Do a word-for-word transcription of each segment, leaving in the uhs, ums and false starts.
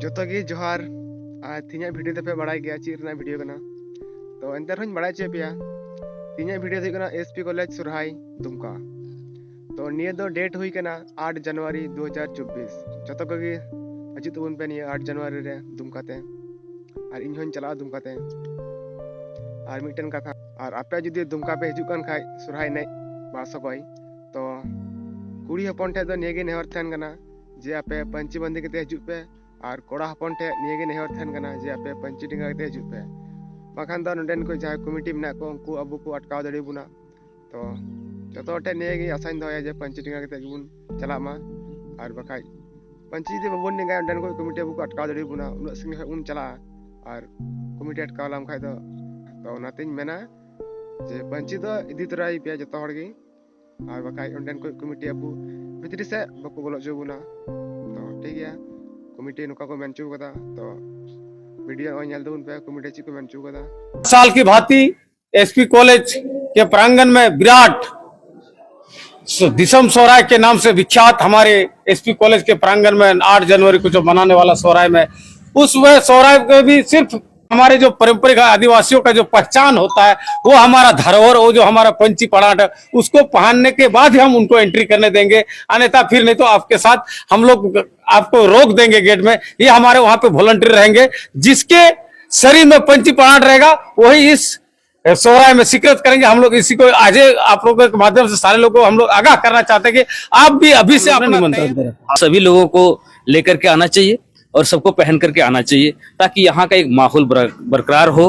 ᱡᱚᱛᱚ ᱜᱮ ᱡᱚᱦᱟᱨ᱾ ᱟᱨ ᱛᱮᱦᱮᱧᱟᱜ ᱵᱷᱤᱰᱤᱭᱳ ᱫᱚᱯᱮ ᱵᱟᱲᱟᱭ ᱜᱮᱭᱟ ᱪᱮᱫ ᱨᱮᱱᱟᱜ ᱵᱷᱤᱰᱤᱭᱳ ᱠᱟᱱᱟ, ᱛᱚ ᱮᱱᱛᱮ ᱨᱮᱦᱚᱸᱧ ᱵᱟᱲᱟᱭ ᱦᱚᱪᱚᱭᱮᱫ ᱯᱮᱭᱟ᱾ ᱛᱮᱦᱮᱧᱟᱜ ᱵᱷᱤᱰᱤᱭᱳ ᱫᱚ ᱦᱩᱭᱩᱜ ᱠᱟᱱᱟ ᱮᱥ ᱯᱤ ᱠᱚᱞᱮᱡᱽ ᱥᱚᱨᱦᱟᱭ ᱫᱩᱢᱠᱟ᱾ ᱛᱚ ᱱᱤᱭᱟᱹ ᱫᱚ ᱰᱮᱴ ᱦᱩᱭ ᱠᱟᱱᱟ ᱟᱴ ᱡᱟᱱᱩᱣᱟᱨᱤ ᱫᱩ ᱦᱟᱡᱟᱨ ᱪᱚᱵᱵᱤᱥ᱾ ᱡᱚᱛᱚ ᱠᱚᱜᱮ ᱦᱤᱡᱩᱜ ᱛᱟᱵᱚᱱ ᱯᱮ ᱱᱤᱭᱟᱹ ᱟᱴ ᱡᱟᱱᱩᱣᱟᱨᱤ ᱨᱮ ᱫᱩᱢᱠᱟ ᱛᱮ, ᱟᱨ ᱤᱧ ᱦᱚᱸᱧ ᱪᱟᱞᱟᱜᱼᱟ ᱫᱩᱢᱠᱟ ᱛᱮ᱾ ᱟᱨ ᱢᱤᱫᱴᱮᱱ ᱠᱟᱛᱷᱟ, ᱟᱨ ᱟᱯᱮ ᱡᱩᱫᱤ ᱫᱩᱢᱠᱟ ᱯᱮ ᱦᱤᱡᱩᱜ ᱠᱟᱱ ᱠᱷᱟᱡ ᱥᱚᱨᱦᱟᱭ ᱮᱱᱮᱡ ᱵᱟ ᱥᱚᱜᱚᱭ, ᱛᱚ ᱠᱩᱲᱤ ᱦᱚᱯᱚᱱ ᱴᱷᱮᱡ ᱫᱚ ᱱᱤᱭᱟᱹ ᱜᱮ ᱱᱮᱦᱚᱨ ᱛᱟᱦᱮᱱ ᱠᱟᱱᱟ ᱡᱮ ᱟᱯᱮ ᱯᱟᱹᱧᱪᱤ ᱵᱟᱸᱫᱮ ᱠᱟᱛᱮ ᱦᱤᱡᱩᱜ ᱯᱮ, ᱟᱨ ᱠᱚᱲᱟ ᱦᱚᱯᱚᱱ ᱴᱷᱮᱡ ᱱᱤᱭᱟᱹ ᱜᱮ ᱱᱮᱦᱚᱨ ᱛᱟᱦᱮᱱ ᱠᱟᱱᱟ ᱡᱮ ᱟᱯᱮ ᱯᱟᱹᱧᱪᱤ ᱰᱮᱸᱜᱟ ᱠᱟᱛᱮ ᱦᱤᱡᱩᱜ ᱯᱮ, ᱵᱟᱠᱷᱟᱱ ᱫᱚ ᱱᱚᱰᱮᱱ ᱠᱚ ᱡᱟᱦᱟᱸᱭ ᱠᱚᱢᱤᱴᱤ ᱢᱮᱱᱟᱜ ᱠᱚ ᱩᱱᱠᱩ ᱟᱵᱚ ᱠᱚ ᱟᱴᱠᱟᱣ ᱫᱟᱲᱮᱭᱟᱵᱚᱱᱟ᱾ ᱛᱚ ᱡᱚᱛᱚ ᱦᱚᱲ ᱴᱷᱮᱡ ᱱᱤᱭᱟᱹ ᱜᱮ ᱟᱥᱟᱧ ᱫᱚᱦᱚᱭᱟ ᱡᱮ ᱯᱟᱹᱧᱪᱤ ᱰᱮᱸᱜᱟ ᱠᱟᱛᱮ ᱜᱮᱵᱚᱱ ᱪᱟᱞᱟᱜ ᱢᱟ, ᱟᱨ ᱵᱟᱠᱷᱟᱡ ᱯᱟᱹᱧᱪᱤ ᱡᱩᱫᱤ ᱵᱟᱵᱚᱱ ᱰᱮᱸᱜᱟᱭᱟ ᱚᱸᱰᱮᱱ ᱠᱚ ᱠᱚᱢᱤᱴᱤ ᱟᱵᱚ ᱠᱚ ᱟᱴᱠᱟᱣ ᱫᱟᱲᱮᱭᱟᱵᱚᱱᱟ, ᱩᱱᱟᱹᱜ ᱥᱟᱺᱜᱤᱧ ᱠᱷᱚᱡ ᱵᱚᱱ ᱪᱟᱞᱟᱜᱼᱟ ᱟᱨ ᱠᱚᱢᱤᱴᱤ ᱟᱴᱠᱟᱣ ᱞᱮᱢ ᱠᱷᱟᱡ ᱫᱚ᱾ ᱛᱚ ᱚᱱᱟᱛᱤᱧ ᱢᱮᱱᱟ ᱡᱮ ᱯᱟᱹᱧᱪᱤ ᱫᱚ ᱤᱫᱤ ᱛᱚᱨᱟᱭ ᱯᱮᱭᱟ ᱡᱚᱛᱚ ᱦᱚᱲ ᱜᱮ, ᱟᱨ ᱵᱟᱠᱷᱟᱡ ᱚᱸᱰᱮᱱ ᱠᱚ ᱠᱚᱢᱤᱴᱤ ᱟᱵᱚ ᱵᱷᱤᱛᱨᱤ ᱥᱮᱫ ᱵᱟᱠᱚ ᱵᱚᱞᱚ ᱦᱚᱪᱚ ᱵᱚᱱᱟ᱾ ᱛᱚ ᱴᱷᱤᱠ ᱜᱮᱭᱟ, ᱠᱚᱢᱤᱴᱤ ᱱᱚᱝᱠᱟ ᱠᱚ ᱢᱮᱱ ᱦᱚᱪᱚ ᱠᱟᱫᱟ᱾ ᱛᱚ ᱵᱷᱤᱰᱤᱭᱳ ᱱᱚᱜᱼᱚᱭ ᱧᱮᱞ ᱛᱟᱵᱚᱱ ᱯᱮ ᱠᱚᱢᱤᱴᱤ ᱪᱮᱫ ᱠᱚ ᱢᱮᱱ ᱦᱚᱪᱚ ᱠᱟᱫᱟ᱾ साल की भांति एसपी कॉलेज के प्रांगण में विराट स-, दिसम सोहराय के नाम से विख्यात हमारे एसपी कॉलेज के प्रांगण में आठ जनवरी को जो मनाने वाला सोहराय में, उस वह सोहराय में भी सिर्फ हमारे जो पारंपरिक आदिवासियों का जो पहचान होता है, वो हमारा धरोहर, वो जो हमारा पंची पड़ाट है, उसको पहनने के बाद ही हम उनको एंट्री करने देंगे। अन्यथा फिर नहीं तो आपके साथ हम लोग आपको रोक देंगे गेट में। ये हमारे वहाँ पे वॉलंटियर रहेंगे, जिसके शरीर में पंची पड़ाट रहेगा, वही इस सोहराय में शिरकत करेंगे। हम लोग इसी को आज आप लोगों के माध्यम से सारे लोगों को हम लोग आगाह करना चाहते हैं कि आप भी अभी से अपना निमंत्रण दे रहे हैं। सभी लोगों को लेकर के आना चाहिए और सबको पहन करके आना चाहिए, ताकि यहाँ का एक माहौल बर-, बरकरार हो।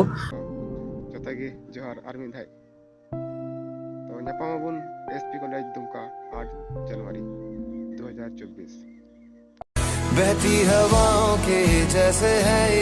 ᱡᱚᱛᱚ ᱜᱮ ᱡᱚᱦᱟᱨ ᱟᱨ ᱢᱤᱫ ᱫᱷᱟᱣ᱾ ᱛᱚ ᱧᱟᱯᱟᱢ ᱟᱵᱚᱱ ᱮᱥᱯᱤ ᱠᱚᱞᱮᱡᱽ ᱫᱩᱢᱠᱟ ᱟᱴ ᱡᱟᱱᱩᱣᱟᱨᱤ ᱫᱩ ᱦᱟᱡᱟᱨ ᱪᱚᱵᱵᱤᱥ᱾ बहती हवाओं के जैसे है ये